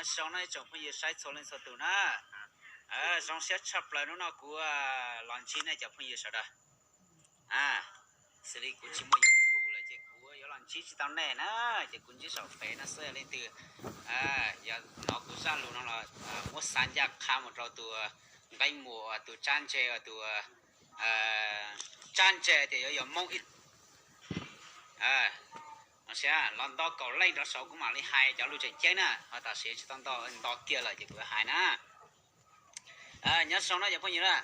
Zoo no ib tsoom phooj ywg saib txhua leej txhua tus na. Zoo siab tshaj plaws hnub no kuv los ntsib nej cov phooj ywg sawv daws. Xws li kuv tsis muaj YouTube lawm ces kuv yuav los ntsib tsis tau nej na, ces kuv ntsib saum fev no xwb. Leej twg yog hnov kuv zaj lus no los muab xa ncaj qha mus rau tus Nqeeb Muas, tus tsab ntse, tus tsab ntse tias yuav yog Hmoob ib los nto kaum leej rov saud kuv mam li hais cov lus tseem ceeb na, ho tam sim tsis tau nto, nto kiag lawm ces kuv hais na. Nyob zoo no cov phooj ywg na,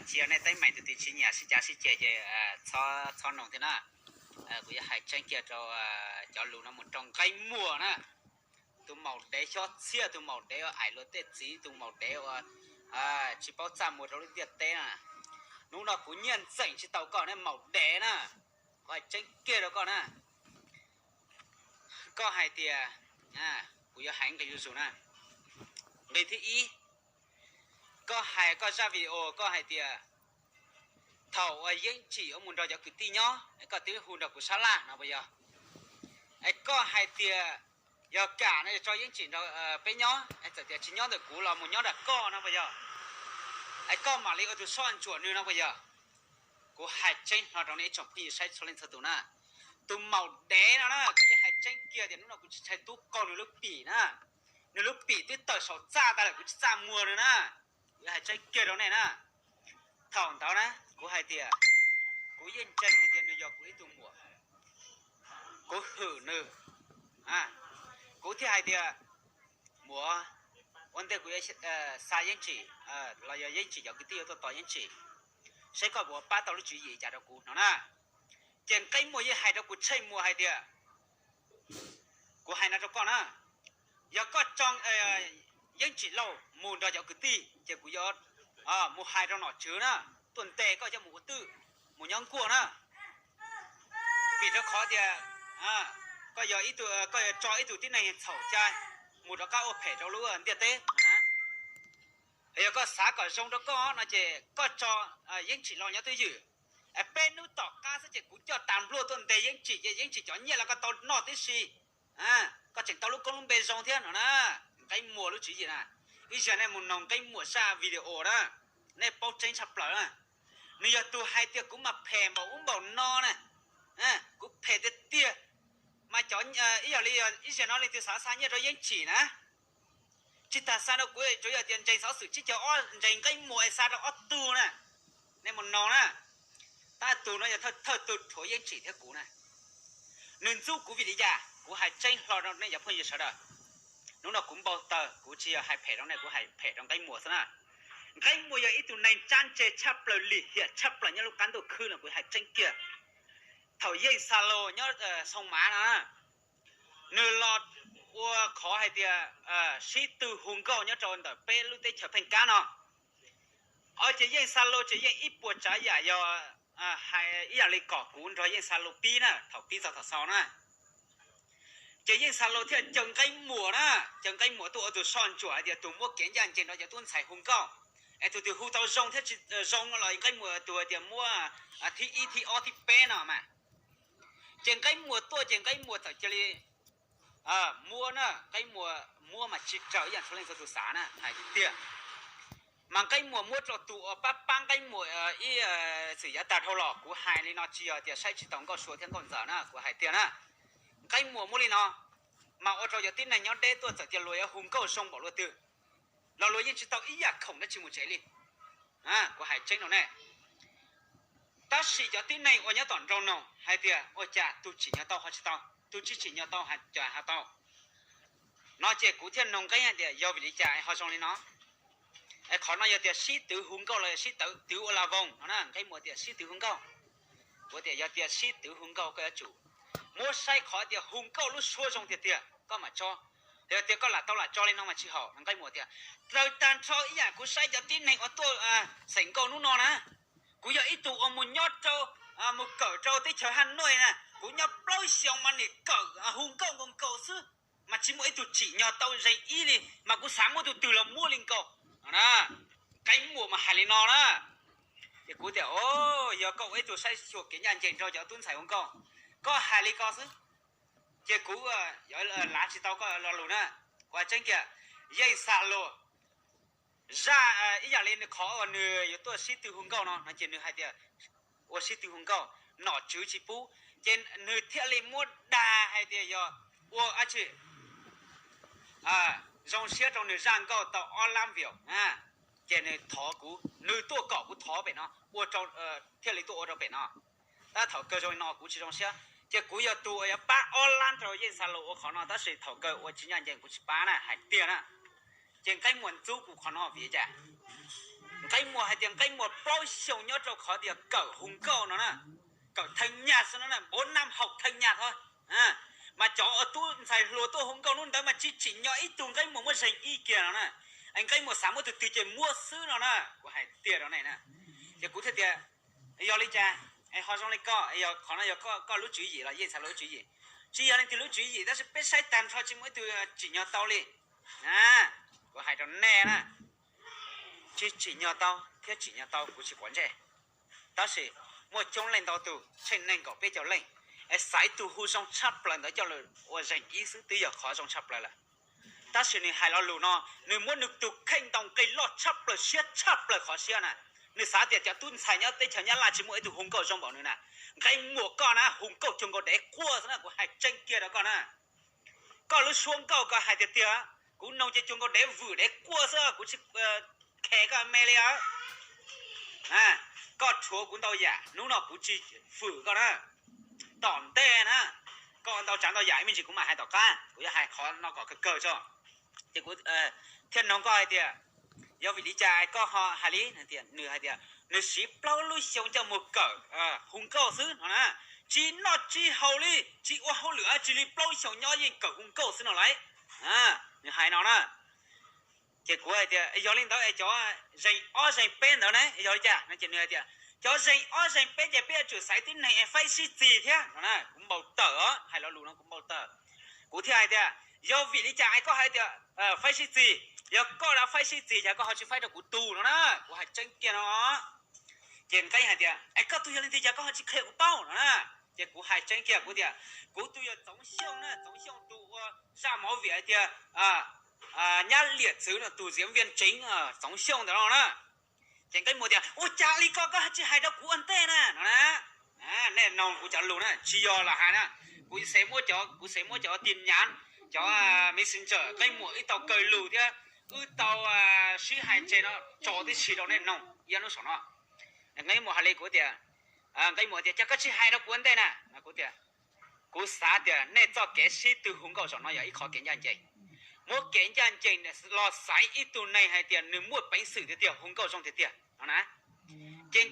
tsis yog nej teeb meem tus twg tsis nyiam sib cav sib ceg ces txhob noog thiab na. Kuv yuav hais tseeb kiag rau cov lus no mus rau Nqeeb Muas na, tus maum dev xyob txhiaj, tus maum dev uas aim luag tej txiv, tus maum dev uas tsis paub txaj muag rau lub ntiaj teb na. Hnub no kuv nyiaj ntxeem tsis tau koj ne maum dev na, kuv hais tseeb kiag rau koj na. Koj hais tias, kuv yuav hais nqe zuj zus na. Nqe thib ib, koj hais koj zaj video koj hais tias thaum uas Yeeb Tsim yuav mus nrog cov kwv tij nyob es koj twb hu nrog kuv sab laj no puas yog? Es koj hais tias yog kam no yog tso Yeeb Tsim nrog peb nyob, es txawm tias tsis nyob ntawm kuv los mus nyob nram koj no puas yog? Es koj mam li ua tus soj ntsuam nws no puas yog? Kuv hais tseeb hlo rau nej ib tsoom phooj ywg saib txhua leej txhua tus na, tus maum dev no na, kuv yeej hais tseeb kiag tias hnub no kuv tsis ntshai tub qaug nws lub pim na, nws lub pim twb tawm saum txaj tas lawm kuv tsis txaj muag nws na. Kuv hais tseeb kiag rau nej na, thaum ntawd na kuv hais tias kuv yeej ntseeg hais tias nws yog kuv ib tug muam, kuv hwm nws, kuv thiaj hais tias muam, ua ntej kuv yuav xa Yeeb Tsim los yog Yeeb Tsim cov kwv tij yuav tuaj tos Yeeb Tsim, saib koj puas pab tau lub tswv yim cas rau kuv no na. Ces Nqeeb Muas yeej hais rau kuv Tsheej Muas hais tias, kuv hais no rau koj na, yog koj tso Yeeb Tsim Lauj mus nrog cov kwv tij ces kuv yuav mus hais rau nom tswv na, tuaj ntes koj coj mus ua twj, mus nyob nkuaj na. Vim rau qhov tias koj yog ib tug, koj yuav tso ib tug tib neeg txhaum cai mus rov qab ua phem rau lub ntiaj teb. Yog koj xav kom zoo rau koj no ces koj tso Yeeb Tsim Lauj nyob twj ywm. Peb hnub tom qab xwb ces kuv coj tas npluag tuaj ntes Yeeb Tsim ces Yeeb Tsim cov nyiaj los koj tau noj tib si, koj tseem tau lub koob lub npe zoo thiab no na. Nqeeb Muas lub tswv yim na, ib zaug nej mus noog Nqeeb Muas zaj video na, nej paub tseeb tshaj plaws na. Nws yog tus hais tias kuv mas phem npaum ub npaum no na, kuv phem tiag tiag. Mas cov, ib yam li ib zaug no leej twg xav xa nyiaj rau Yeeb Tsim na, tsis tas xa rau kuv, tsuas yog tias ntseeg xov xwm tsib caug ob ntseeg Nqeeb Muas es xa rau ob tug na. Nej mus noog na, tab tus no yog thawj tug rhuav Yeeb Tsim thiab kuv na. Nws ntxub kuv vim li cas? Kuv hais tseeb hlo rau nej cov phooj ywg sawv daws. Hnub no kuv npau taws, kuv tsis yog hais phem rau nej, kuv hais phem rau Nqeeb Muas xwb na. Nqeeb Muas yog ib tug neeg tsab ntse tshaj plaws, lim hiam tshaj plaws nyob lub qab ntuj khwb no, kuv hais tseeb kiag. Thaum Yeej Xa Laus nyob Xoo Mav no, nws los ua qhov hais tias sib tw hu nkauj nyob rau ntawm peb lub teb chaws Pheej Kab no. Ces Yeej Xa Laus ces yeej ib puas tsav yam yog hais ib yam li kom kuv nrog Yeej Xa Laus pib na, thaum pib txog thaum xaus na. Ces Yeej Xa Laus thiaj caw Nqeeb Muas na, caw Nqeeb Muas tuaj ua tus soj ntsuam hais tias tus muab kev ncaj ncees rau cov tub ntxhais hu nkauj, es tus twg hu tau zoo thiab tsis zoo no los Nqeeb Muas tus hais tias muab thib ib thib ob thib peb no mas. Ces Nqeeb Muas tuaj ces Nqeeb Muas txawm cia li muab na, Nqeeb Muas muab mas tsis raws ib yam txhua leej txhua tus xav na, hais tiag tiag. Mas Nqeeb Muas muab rau tus uas pab pab Nqeeb Muas ib txwm yav tag dhau los, kuv hais li no tsis yog tias saib tsis taus Nkauj Sua thiab Nkauj Ntxawm na, kuv hais tiag na. Nqeeb Muas muab li no, mas ua rau cov tib neeg nyob deb tuaj txawm tias luag yuav hu nkauj zoo npaum luaj twg los luag yeej tsis tau ib yam khoom dab tsi mus tsev li. Kuv hais tseeb rau nej. Tab sis cov tib neeg uas nyob tom nraud noog hais tias ua cas tus tsim nyog tau ho tsis tau, tus tsis tsim nyog tau ho tsis tau no ces kuv thiaj noog Nqeeb hais tias yog vim li cas es ho zoo li no. Es qhov no yog tias sib twv hu nkauj los yog sib twv ua la voos no na, Nqeeb Muas tias sib twv hu nkauj. Kuv tias yog tias sib twv hu nkauj koj yuav tsum muab saib qhov tias hu nkauj lub suab zoo tiag tiag koj mam tso, yog tias koj lam tau lam tso li no mas tsis haum no. Nqeeb Muas tias raws tag nrho ib yam kuv saib cov tib neeg uas tuaj xeem nkauj hnub no na, kuv yog ib tug uas mus nyob rau, mus kawm rau teb chaws Haj Nuj na, kuv nyob plaub xyoos mas nim kawm hu nkauj nkaus nkaus xwb, mas tsis muaj ib tug tsim nyog tau zeeg ib li, mas kuv xav muab tus twg los muab li nkaus no na. Nqeeb Muas mas hais li no na. Ces kuv tias o, yog koj ua ib tug saib xyuas kev ncaj ncees rau cov tub ntxhais hu nkauj, koj hais li ko xwb, ces kuv yuav lav tsis tau koj lo lus na. Kuv hais tseeb kiag, Yeej Xas Lus zaj ib yam li nws qhov uas nws yuav tuaj sib tw hu nkauj no no ces nws hais tias ua sib tw hu nkauj, nom tswv tsis pub, ces nws thiaj li muab dag hais tias yog ua dab tsi zoo siab rau nws zaj nkauj tau ob lab view, ces nws thov kuv, nws tuaj kom kuv thov pem no, thiaj li tuaj ua rau pem no. Tab thaum kawg zoo li no kuv tsis zoo siab, ces kuv yog tus uas yuav pab ob lab rau Yeej Xas Lus ua qhov no, tab sis thaum kawg ua tsis ncaj ncees kuv tsis pab na, hais tiag na. Ces Nqeeb Muas ntxub kuv qhov no vim cas? Nqeeb Muas hais tias Nqeeb Muas plaub xyoos nyob rau qhov tias kawm hu nkauj no na, kawm theej nyaj xwb no na, bốn năm học thanh nhạc thôi. Mas cov uas tub ntxhais hluas tuaj hu nkauj hnub ntawd mas tsis tsim nyog ib tug Nqeeb Muas muab zeeg ib kiag no na. Es Nqeeb Muas xav muab tus twg ces muab xwb no na, kuv hais tiag rau nej na. Ces kuv thiaj tias, yog li cas es ho zoo li koj, qhov no yog koj lub tswv yim los Yeej Xas Lus lub tswv yim? Tsis yog leej twg lub tswv yim, tab sis peb saib tag nrho tsis muaj ib tug tsim nyog tau li. Kuv hais rau nej na, tsis tsim nyog tau thiab tsim nyog tau kuv tsis quav ntsej. Tab sis muaj coob leej ntau tus, tsheej neeg kaum peb caug leej, es xaiv tus hu zoo tshaj plaws ntawd coj los ua zeeg ib xwb twb yog qhov zoo tshaj plaws lawm. Tab sis nws hais lo lus no, nws muab nws tus kheej ntaus nqi loj tshaj plaws siab tshaj plaws qhov siab na. Nws xav tias cov tub ntxhais nyob teb chaws Nyab Laj tsis muaj ib tug hu nkauj zoo npaum nws na. Nqeeb Muas koj na, hu nkauj cuag nkaus dev quaj xwb na, kuv hais tseeb kiag rau koj na. Koj lub suab nkauj koj hais tiag tiag, kuv noog ces cuag nkaus dev vwm dev quaj xwb, kuv tsis khes koj me li os. Koj rhuav kuv ntau yam, hnub no kuv tsis vwm koj na. Tom ntej na, koj ntau tsav ntau yam ib me ntsis kuv mam hais tom qab, kuv yuav hais qhov no kom kawg kawg tso. Ces kuv thiaj noog koj hais tias, yog vim li cas koj ho hais li? Nws hais tias nws siv plaub lub xyoo coj mus kawm hu nkauj xwb no na, tsis noj tsis haus li, tsis ua hauj lwm dab tsi li, plaub xyoos nyob yeej kawm hu nkauj xwb no lauj. Nws hais no na. Ces kuv hais tias yog li ntawd es cov zeeg ob zeeg peb ntawd ne yog li cas no? Ces nws hais tias cov zeeg ob zeeg peb ces peb yuav tsum xaiv tib neeg es faib sib txig thiab no na. Kuv npau taws os, hais lo lus no kuv npau taws. Kuv thiaj hais tias yog vim li cas es koj hais tias faib sib txig? Yog koj rov faib sib txig ces koj ho tsis faib rau kuv tus no na. Kuv hais tseeb kiag no. Ces Nqeeb hais tias es koj tus yog leej twg cas koj ho tsis qhia kuv paub no na. Ces kuv hais tseeb kiag kuv tias kuv tus yog Txoov Xyooj na, Txoov Xyooj tus ua zaj movie hais tias Nyab Liam Txwv no tus diễn viên chính Txoov Xyooj ntawd no na. Ces Nqeeb Muas tias ua cas li ko koj tsis hais rau kuv ua ntej na no na. Nej noog kuv cov lus na, tsis yog los hais na. Kuv xav muab cov, kuv xav muab cov tin nhắn, cov messenger Nqeeb Muas wb tau kaw lus thiab wb tau sib hais tseg no tso tib si rau nej noog ib hnub saum no. Nqeeb Muas hais li kuv tias, Nqeeb Muas tias cas koj tsis hais rau kuv ua ntej na. Kuv tias kuv xav tias nej txoj kev sib tw hu nkauj zaum no yog ib qho kev ncaj ncees. Muab kev ncaj ncees los xaiv ib tug neeg hais tias nws muaj peev xwm tiag tiag, hu nkauj zoo tiag tiag no na. Ces,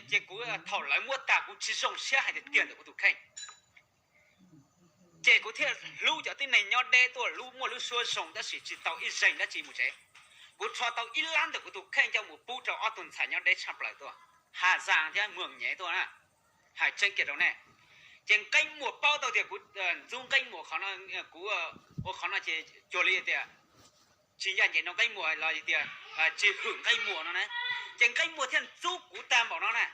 ces kuv thaum lawv muab tas kuv tsis zoo siab hais tiag tiag ntawm kuv tus kheej. Ces kuv thiaj hlub cov tib neeg nyob deb tuaj, lub muaj lub suab zoo tab sis tsis tau ib zeeg dab tsi mus tsev. Kuv rho tau ib lab ntawm kuv tus kheej coj mus pub rau ob tug ntxhais nyob deb tshaj plaws tuaj, Hà Giang thiab Mường Nhé tuaj na. Hais tseeb kiag rau nej, ces Nqeeb Muas paub tau tias kuv ntxub Nqeeb Muas qhov no, kuv ua qhov no ces cuag li tias tsis ncaj ncees rau Nqeeb Muas los tias tsis hwm Nqeeb Muas no na. Ces Nqeeb Muas thiaj ntxub kuv tag npaum no na.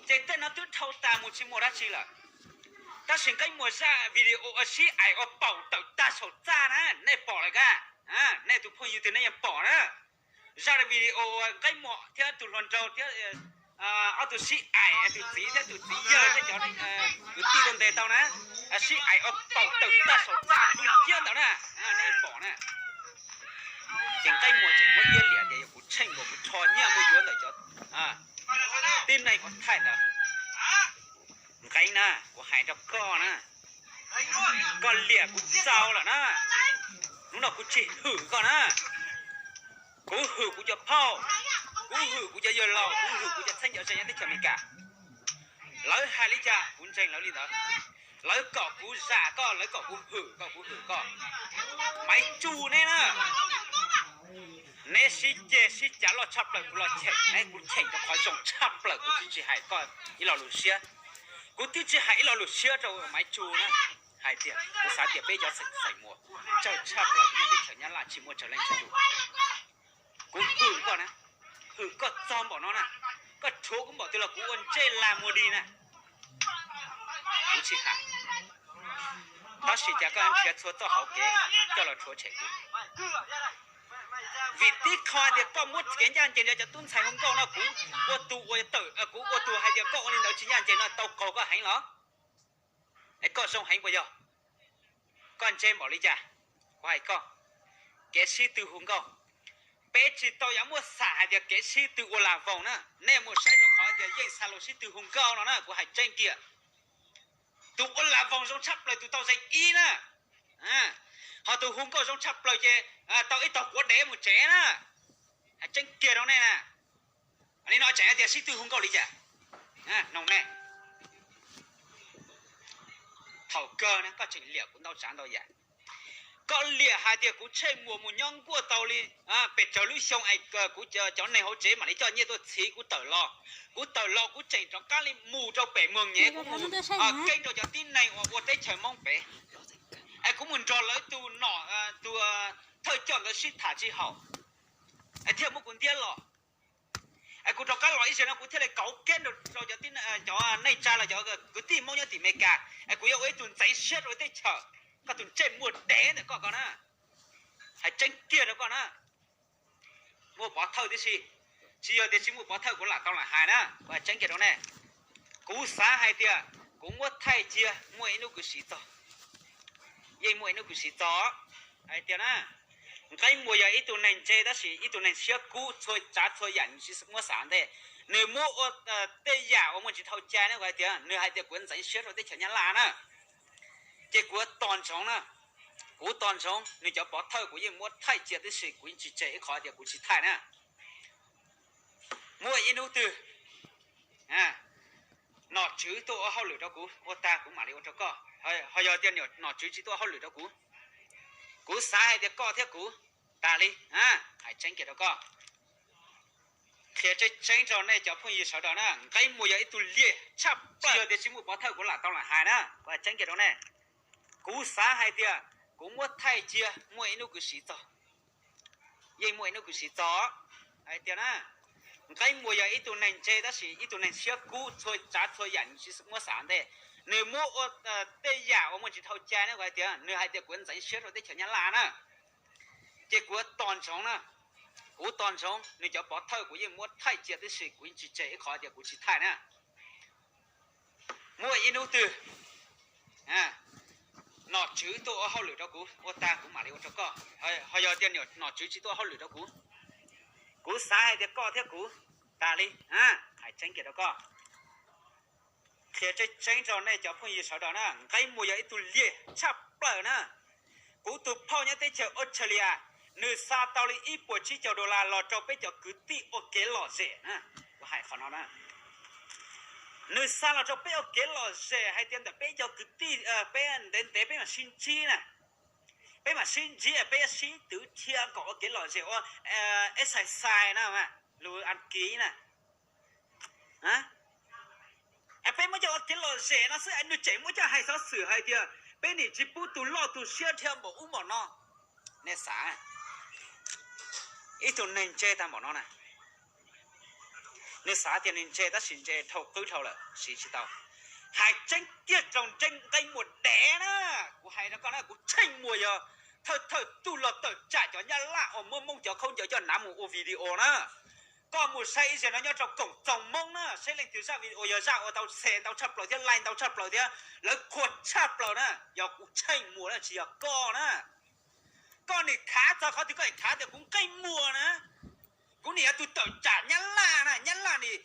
Ces tej no twb dhau tas mus tsis muaj dab tsi lawm. Tab sis Nqeeb Muas zaj video uas sib aim ua paum tawm tag saum txaj na, nej pom lawm kab? Nej tus phooj ywg twg nej yeej pom na. Zaj video uas Nqeeb Muas thiab tus hluas nraug thiab ob tug sib aim, tus txiv thiab tus txiv yawg thiab cov kwv tij tuaj ntes tau na, sib aim ua paum tawm tag saum txaj ntug ciab ntawd na, nej pom na. Ces Nqeeb Muas tseem muab iab liam tias yog kuv tsheej nkaus kuv rho nyiaj mus yuav ntawm cov tib neeg uas thaij ntawd. Nqeeb na, kuv hais rau koj na, koj liam kuv txaus lawm na. Hnub no kuv tsis hwm koj na. Kuv hwm kuv cov phauj, kuv hwm kuv cov yawg laus, kuv hwm kuv cov txheeb cov ze nyob teb chaws Amelikas. Lawv hais li cas kuv ntseeg lawv li ntawd. Lawv kom kuv zam koj, lawv kom kuv hwm koj, kuv hwm koj. Maiv Tsu neb na, neb sib ceg sib cav loj tshaj plaws, kuv los cheem neb, kuv cheem rau qhov zoo tshaj plaws, kuv twb tsis hais koj ib lo lus siab. Kuv twb tsis hais ib lo lus siab rau Maiv Tsu na, hais tias kuv xav tias peb cov xeem Xaiv Muas tsawg tshaj plaws nyob teb chaws Nyab Laj tsis muaj tsawg leej tshaj kuv. Kuv hwm koj na, hwm koj txog npaum no na, koj rhuav kuv npaum twg los kuv ua ntsej lag muag dig na. Kuv tsis hais. Tab sis cas koj nrhiav txhua txoj hauv kev coj los rhuav tshem kuv? Vim tib qho tias koj muab kev ncaj ncees rau cov tub ntxhais hu nkauj no, kuv ua tus ua tawm, kuv ua tus hais tias koj ua li ntawd tsis ncaj ncees no tau qaug koj heev los? Es koj zoo heev puas yog? Koj ntse npaum li cas? Kuv hais koj, kev sib tw hu nkauj, peb tsis tau yuav muab xam hais tias kev sib tw ua las voos na. Nej mus saib rau qhov tias yeej xa los sib tw hu nkauj no na, kuv hais tseeb kiag. Tus ua las voos zoo tshaj plaws tus tau zeem ib na, ho tus hu nkauj zoo tshaj plaws ces tau ib tog quav dev mus tsev na. Hais tseeb kiag rau nej na, li no tseem hais tias sib tw hu nkauj li cas? Noog nej, thaum kawg na koj tseem liam kuv ntau tsav ntau yam. Koj liam hais tias kuv Tsheej Muas mus nyob nkuaj tau li pes tsawg lub xyoo es kuv cov neeg hauv tsev mam li coj nyiaj tuaj txhiv kuv tawm los. Kuv tawm los kuv tseem rov qab li mus rau pem Muag Nyev, kuv mus keeb rau cov tib neeg uas ua teb chaws Hmoob pem, es kuv mus nrog lawv tus nom, tus thawj coj ntawd sib tham tsis haum, es thiaj muab kuv ntiab los. Es kuv rov qab los ib zaug no kuv thiaj li kauv keeb rau cov, cov neej tsa los cov kwv tij Hmoob nyob tim Amelikas, es kuv yuav ua ib tug ntxeev siab rau teb chaws. Koj tus ntsej muag dev ntawm koj ko na, hais tseeb kiag rau koj na, muaj pov thawj tib si. Tsis yog tias tsis muaj pov thawj kuv lam tau lam hais na, kuv hais tseeb kiag rau nej. Kuv xav hais tias kuv muab thaij cia muaj ib hnub kuv siv txog, yeej muaj ib hnub kuv siv txog. Hais tias na, Nqeeb Muas yog ib tug neeg ntse tab sis ib tug neeg siab kub, txhua tsav txhua yam nws tsis muab xav ntej. Nws muab ua tej yam uas muaj tsis dhau cai na, kuv hais tias nws hais tias kuv ntxeev siab rau teb chaws Nyab Laj na, ces kuv tos ntsoov na. Kuv tos ntsoov nws cov pov thawj, kuv yeej muab thaij cia tib si, kuv yeej tsis tseg ib qho tias kuv tsis thaij na. Muaj ib hnub twg nom tswv tuaj ua hauj lwm rau kuv, ua tag kuv mam li ua rau koj. Ho yog tias nom tswv tsis tuaj ua hauj lwm rau kuv, kuv xav hais tias koj thiab kuv tas li. Hais tseeb kiag rau koj, qhia tseeb tseeb rau nej cov phooj ywg sawv daws na, Nqeeb Muas yog ib tug liam tshaj plaws, yog tias tsis muaj pov thawj kuv lam tau lam hais na, kuv hais tseeb kiag rau nej. Kuv xav hais tias kuv muab thaij cia muaj ib hnub kuv siv txog, yeej muaj ib hnub kuv siv txog. Hais tias na, Nqeeb Muas yog ib tug neeg ntse tab sis ib tug neeg siab kub, txhua tsav txhua yam nws tsis muab xav ntej. Nws muab ua tej yam uas muaj tsis dhau cai na, kuv hais tias nws hais tias kuv ntxeev siab rau teb chaws Nyab Laj na, ces kuv tos ntsoov na. Kuv tos ntsoov nws cov pov thawj, kuv yeej muab thaij cia tib si, kuv yeej tsis tseg ib qho tias kuv tsis thaij na. Muaj ib hnub twg nom tswv tuaj ua hauj lwm rau kuv, ua tag kuv mam li ua rau koj. Ho yog tias nom tswv tsis tuaj ua hauj lwm rau kuv, kuv xav hais tias koj thiab kuv tas li. Hais tseeb kiag rau koj, qhia tseeb tseeb rau nej cov phooj ywg sawv daws na, Nqeeb Muas yog ib tug liam tshaj plaws na. Kuv tus phauj nyob teb chaws Australia, nws xa tau li ib puas tsib caug dollar los rau peb cov kwv tij ua kev lom zem na. Kuv hais qhov no na, nws xa los rau peb ua kev lom zem hais tias ntawm peb cov kwv tij, peb ntev ntev peb mam sib ntsib na, peb mam sib ntsib, peb sib twv thiab kom ua kev lom zem ua exercise na, lus Askiv na. Peb muab coj ua kev lom zem no xwb, nws tseem muab coj hais xov xwm hais tias peb nim tsis pub tus loj tus siab dhia npaum ub npaum no. Nej xav, ib tug neeg ntse tag npaum no na, nws xav tias nws ntse tab sis ntse dhau qwb dhau lawm siv tsis tau. Hais tseeb kiag rau Nqeeb Muas dev na, kuv hais rau koj na, kuv Tsheej Muas yog thawj thawj tug los tawm tsam cov Nyab Laj uas muab Hmoob cov khaub ncaws coj hnav mus ua video na. Koj mus saib ib zaug no nyob rau koom txoos Hmoob na, saib leej twg zaj video yog zaj uas tau share ntau tshaj plaws thiab like ntau tshaj plaws thiab lawv qhuas tshaj plaws na, yog kuv Tsheej Muas na, tsis yog koj na. Koj nim khav txog qhov twg, koj nim khav tias kuv Nqeeb Muas na, kuv nim yog tus tawm tsam Nyab Laj na, Nyab Laj nim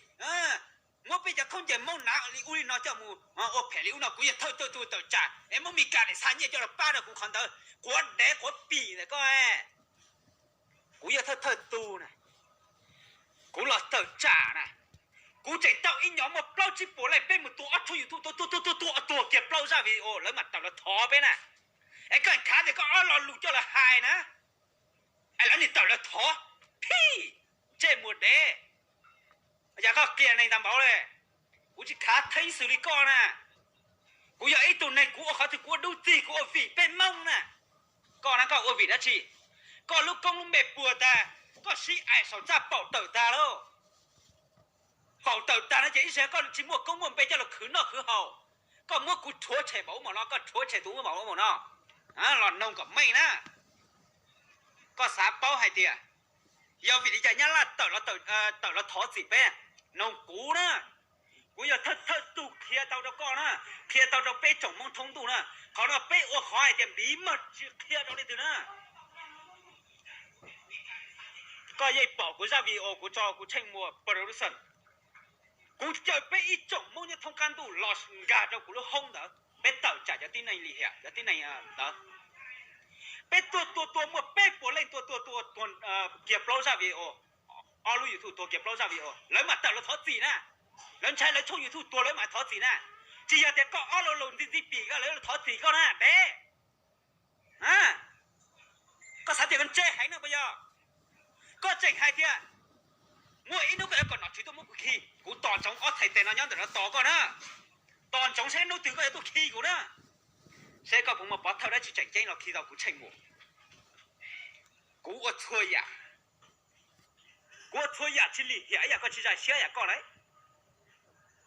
muab peb cov khaub ncaws Hmoob hnav li ub li no coj mus ua phem li ub no, kuv yog thawj thawj tug tawm tsam es Hmoob Mes Kas nim xa nyiaj coj los pab rau kuv qhov ntawd, quav dev quav pim ntawm koj. Kuv yog thawj thawj tug na, kuv los tawm tsam na, kuv tseem tau ib nyom muaj plaub tsib puas leej, peb mus tua ob tshooj YouTube, tua tua tua tua tua tuag kiag plaub zaj video lawv mam tawm los thov peb na. Es koj khav tias koj ob lo lus coj los hais na, es lawv nim tawm los thov, phij, Ntsej Muas dev, yog koj qia neeg tag npaum li, kuv tsis khav theeb xws li koj na. Kuv yog ib tug neeg, kuv ua qhov twg kuv ua dub txig, kuv ua vim peb Hmoob na. Koj na, koj ua vim dab tsi? Koj lub koob lub npe puas tag, koj sib aim saum txaj paum tawm tag lauj. Paum tawm tag no ces ib zaug koj tsis muaj koob muaj npe coj los khwv noj khwv haus. Koj muab kuv rhuav tshem npaum ub npaum no, koj rhuav tshem tus ub npaum ub npaum no, los noog kom meej na. Koj xav paub hais tias yog vim li cas Nyab Laj tawm los, tawm los thov txim peb? Noog kuv na, kuv yog thawj thawj tug qhia tau rau koj na, qhia tau rau peb tsoom Hmoob thoob ntuj na. Qhov no peb ua qhov hais tias npiv maj tsis qhia rau leej twg na. Koj yeej pom kuv zaj video kuv tso kuv Tsheej Muas production. Kuv caw peb ib tsoom Hmoob nyob thoob qab ntuj los nkag rau kuv lub hoob ntawd, peb tawm tsam cov tib neeg lim hiam, cov tib neeg ntawd. Peb tuaj tua tua muaj peb puas leej tuaj tua tua tua kiag plaub zaj video, ob lub YouTube tua kiag plaub zaj video, lawv mam tawm los thov txim na. Lawv ntshai lawv tshooj YouTube tua lawv mam thov txim na. Tsis yog tias koj ob lo lus ntxi ntxi pim koj lawv los thov txim koj na, dev. Koj xav tias koj ntse heev no puas yog? Koj tseem hais tias muaj ib hnub koj yuav kom nom tswv tuaj muab kuv khi. Kuv tos ntsoov ob thais tes no nyob ntawm no tos koj na. Tos ntsoov seb hnub twg koj yuav tuaj khi kuv na. Seb koj puas muaj pov thawj dab tsi tseem ceeb los khi tau kuv Tsheej Muas. Kuv ua txhua yam, kuv ua txhua yam tsis lim hiam ib yam koj tsis zais siab yam koj lauj.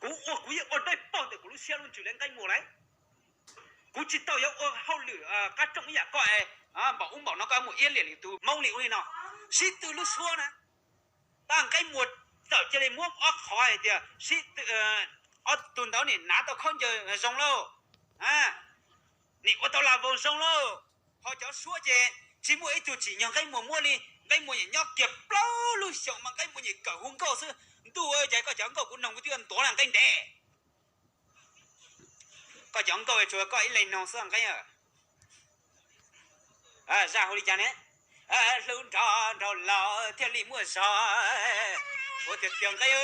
Kuv ua kuv yeej ua dawb paug ntawm kuv lub siab lub ntsws li Nqeeb Muas lauj. Kuv tsis tau yuav ua hauj lwm qab rooj ib yam koj npaum ub npaum no koj mus iab liam li tus Hmoob li ub li no. Sib tw lub suab na. Tab Nqeeb Muas txawm cia li muab ob qhov hais tias sib, ob tug ntawd nim hnav tau khaub ncaws zoo lauj, nim ua tau las voos zoo lauj. Ho cov suab ces tsis muaj ib tug tsim nyog Nqeeb Muas muab li. Nqeeb Muas nyiam nyob kiag plaub lub xyoos mas Nqeeb Muas nyiam kawm hu nkauj xwb. Ntuj, ces koj cov nkauj kuv noog kuv twb yuav ntuav na Nqeeb Dev. Koj cov nkauj tsuas koj ib leeg noog xwb Nqeeb. Zaj hu li cas ne? Hlub nrog nraug laus thiaj li muaj zog. Ua tiag tiag Nqeeb,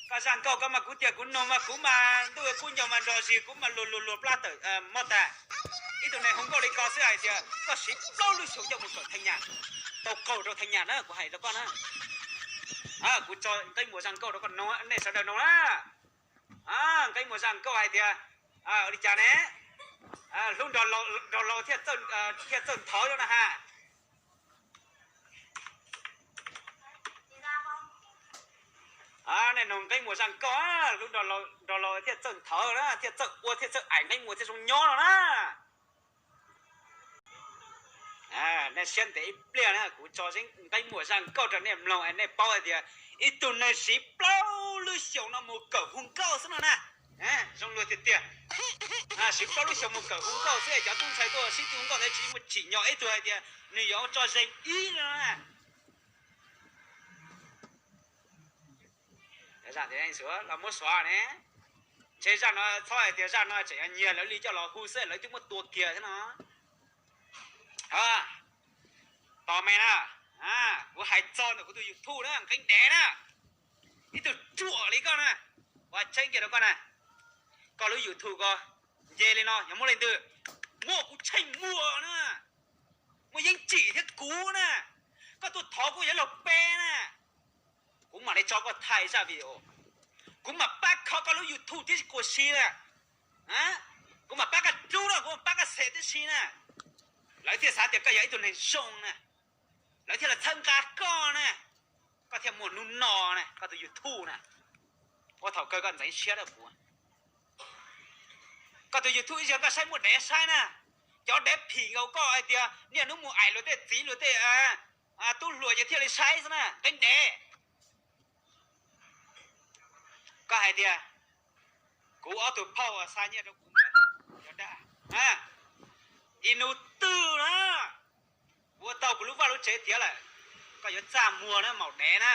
koj zaj nkauj koj mas kuv tias kuv noog mas kuv mas ntuj kuj nco mas nrog zis kuv mas luag luag luag plab tawm mob tas. Ib tug neeg hu nkauj li koj xwb hais tias koj siv plaub lub xyoos coj mus kawm theej nyas, tau qaug rau theej nyas na kuv hais rau koj na. Kuv tso Nqeeb Muas zaj nkauj rau koj noog, nej sawv daws noog na. Nqeeb Muas zaj nkauj hais tias ua li cas ne? Hlub nraug laus thiaj txawj nthawv no na ha. Nej noog Nqeeb Muas zaj nkauj, hlub nraug laus thiaj txawj nthawv na, thiaj txawj ua thiaj txawj aim Nqeeb Muas thiaj zoo nyob no na. Nej siab ntev ib pliag na, kuv tso Nqeeb Muas zaj nkauj rau nej mloog es nej paub hais tias ib tug neeg siv plaub lub xyoos no mus kawm hu nkauj xwb no na. Zoo luag tiag tiag. Siv plaub lub xyoos mus kawm hu nkauj xwb es cov tub ntxhais tuaj sib tw hu nkauj ntawd tsis muaj tsim nyog ib tug hais tias nws yuav tso zeeg ib no na. Los muab xov ne, ntshe zaj no txhob hais tias zaj no tseem nyiag lawv li coj los hu xwb lawv twb muab tua kiag thiab no. Tos me na, kuv hais txog ntawm kuv tus YouTube na Nqeeb Dev na, ib tug ruam li koj na, ua tseeb kiag rau koj na, koj lub YouTube ko nce li no yog muaj leej twg? Muaj kuv Tsheej Muas na, muaj Yeeb Tsim thiab kuv na, koj tuaj thov kuv yuav luag peb na, kuv mam li tso koj thaij zaj video, kuv mam pab kho koj lub YouTube tib si kuas si na, kuv mam pab koj dlub na, kuv mam pab koj xem tib si na, lawv thiaj xav tias koj yog ib tug neeg zoo na, lawv thiaj los txhawb nqa koj na, koj thiaj muaj hnub no na, koj tus YouTube na, ua thaum kawg koj ntxeev siab rau kuv. Koj tus YouTube ib zaug koj saib muaj dev saib na, cov dev phim nkaus koj hais tias niaj hnub mus aim luag tej txiv luag tej tub hluas ces thiaj li saib xwb na, Nqeeb Dev. Koj hais tias kuv ob tug phauj xa nyiaj rau kuv ntawd, cov dag, ib hnub twg na kuv ua tau kuv lub vaj lub tsev tiav lawm, koj yuav txaj muag na maum dev na.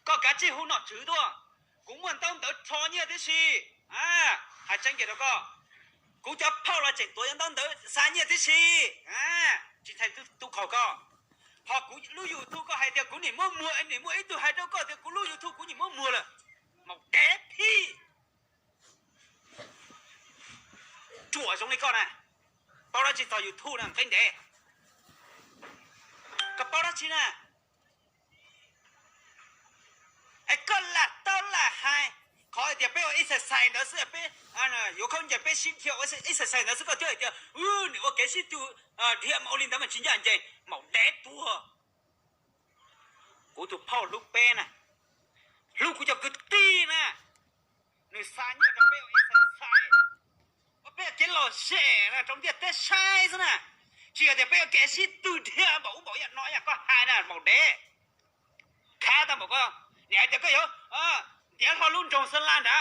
Koj kav tsij hu nom tswv tuaj, kuv muaj ntaub ntawv rho nyiaj tib si. Hais tseeb kiag rau koj, kuv cov phauj los tseem tuav cov ntaub ntawv xa nyiaj tib si, tsis ntshai tub qhaug koj. Ho kuv lub YouTube koj hais tias kuv nim muab muag, nim muaj ib tug hais rau koj tias kuv lub YouTube kuv nim muab muag lawm, maum dev phim. Ruam zoo li koj na, paub dab tsi txog YouTube na Nqeeb Dev? Koj paub dab tsi na? Es koj lam tau lam hais, qhov hais tias peb ua exercise ntawd xwb, peb yuav khaub ncaws peb sib dhia ua exercise ntawd xwb koj thiaj hais tias nim ua kev sib tw dhia mas ua li ntawd mas tsis ncaj ncees, maum dev tuag. Kuv tus phauj hlub peb na, hlub kuv cov kwv tij na, Nws xa nyiaj rau peb ua exercise, ua peb kev lom zem rau ntiaj teb saib xwb na. Tsis yog tias peb ua kev sib tw dhia npaum ub npaum yam no yam koj hais na npaum dev. Khav tau npaum ko, nim hais tias koj yuav ntiav hlo lub nroog Xeeb Las nrad.